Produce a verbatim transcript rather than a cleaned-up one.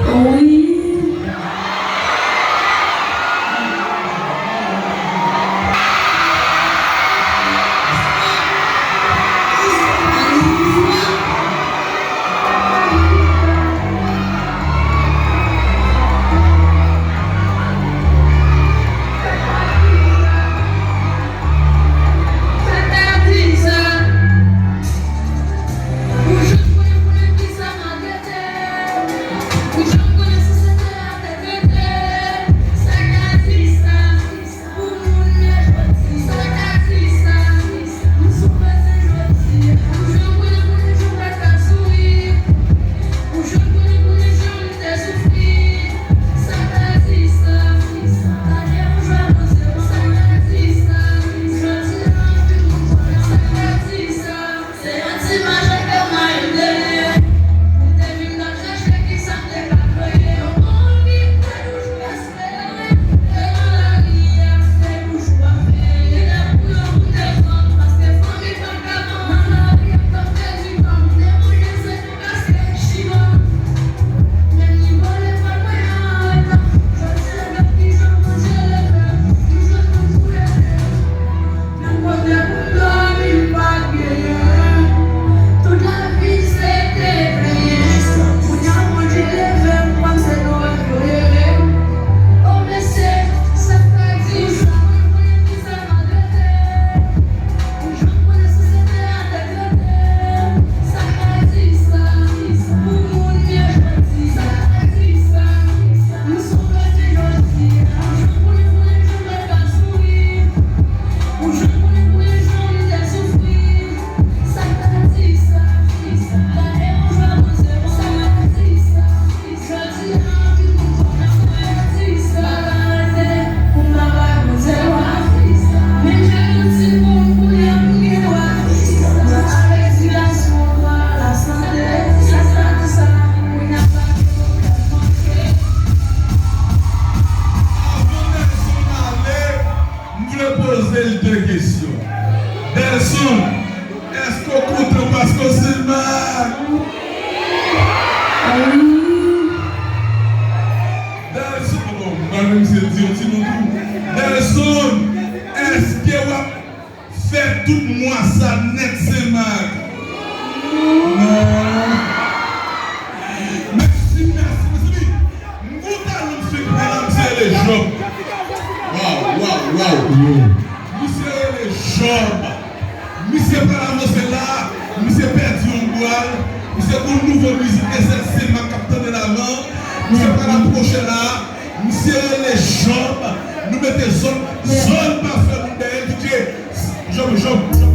Wi. Avan Delson ale, m vle poze l de kesyon. Delson, èske w kontan paske w Senmak? Wi. Delson, bon, m pa menm si di yon ti non tou. Delson, èske w ap fè tout mwa sa nèt Senmak? Non. Mèsi, mèsi, mèsi. M gon talan misye pran la, misye rele Jòb. Waw, waw, waw. Misye rele Jòb. Misye pral avanse la, misye pèdi yon bwal, misye gon nouvo mizik, e sèl Senmak k ap tande l avan. Misye pral apwoche la, misye rele Jòb. Nou mete zòn, zòn pa fè moun dèyè, D J. Jòb, Jòb, Jòb.